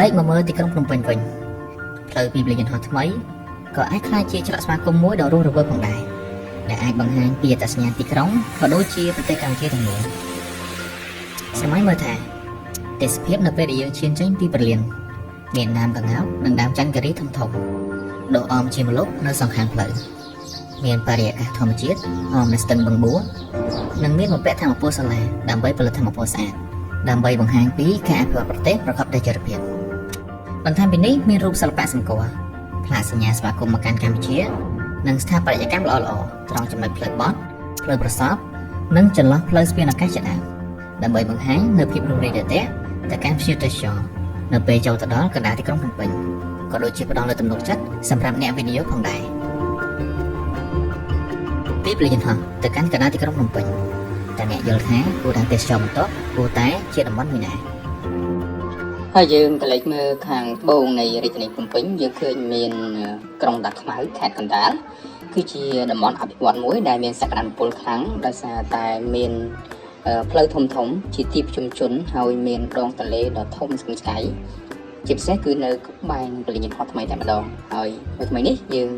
លេខមកមើលទីក្រុងភ្នំពេញវិញផ្លូវពីព្រលានយន្តហោះថ្មីក៏អាចក្លាយជាច្រកស្វាគមន៍មួយដ៏រស់រវើកផងដែរដែលអាចបង្ហាញពីអត្តសញ្ញាណទីក្រុងក៏ដូចជាប្រទេសកម្ពុជាទាំងមូលសម័យមើលថាទេសភាពនៅពេលដែលយើងឈានចេញពីព្រលានមានដើមក្ងោកនិងដើមចន្ទគិរីធំធំដុះអមជាម្លប់នៅសងខាងផ្លូវមានបរិយាកាសធម្មជាតិអមនៅស្ទឹងបឹងបួរនិងមានបំពាក់ថាមពលសូឡាដើម្បីផលិតថាមពលស្អាតដើម្បីបង្ហាញពីការអភិវឌ្ឍប្រទេសប្រកបដោយចីរភាព បន្ថែមពីនេះមានរូបសិល្បៈសម្គាល់ផ្លាកសញ្ញាស្វាគមន៍មកកាន់កម្ពុជានិងស្ថាបត្យកម្មល្អៗត្រង់ចំណុចផ្លូវបត់ផ្លូវប្រសពនិងចន្លោះផ្លូវស្ពានអាកាសជាដើមដើម្បីបង្ហាញនូវភាពរុងរឿងរាក់ទាក់ទៅកាន់ភ្ញៀវទេសចរនៅពេលចូលទៅដល់កណ្ដាលទីក្រុងភ្នំពេញក៏ដូចជាផ្ដល់នូវទំនុកចិត្តសម្រាប់អ្នកវិនិយោគផងដែរពីព្រលានយន្តហោះទៅកាន់កណ្ដាលទីក្រុងភ្នំពេញតើអ្នកយល់ថាគោលដៅទេសចរបន្ទាប់គួរតែជាតំបន់មួយណា? ហើយយើងក៏លេចមើលខាងត្បូងនៃរាជធានីភ្នំពេញយើងឃើញមានក្រុងតាខ្មៅខេត្តកណ្ដាលគឺជាតំបន់អភិវឌ្ឍមួយដែលមានសក្តានុពលខ្លាំងដោយសារតែមានផ្លូវធំធំជាទីប្រជុំជនហើយមានដងទន្លេដ៏ធំស្កឹមស្កៃជាពិសេសគឺនៅក្បែរនឹងព្រលានយន្តហោះថ្មីតែម្ដងហើយថ្មីៗនេះយើង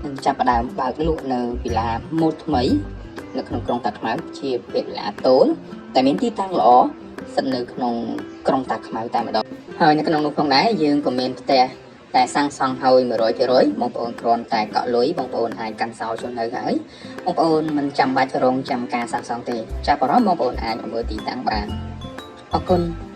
នឹងចាប់ផ្ដើមបើកលក់នៅវិឡាម៉ូដថ្មីនៅក្នុងក្រុងតាខ្មៅជាវិឡាតូលតែមានទីតាំងល្អស្ថិតនៅក្នុងក្រុងតាខ្មៅតែម្ដង ហើយនៅក្នុងនោះផងដែរយើងក៏មានផ្ទះតែសាងសង់ហើយ100%បងប្អូនគ្រាន់តែកក់លុយបងប្អូនអាចកាន់សោចូលនៅហើយបងប្អូនមិនចាំបាច់រងចាំការសាងសង់ទេចាប់អារម្មណ៍បងប្អូនអាចមកមើលទីតាំងបានអរគុណ។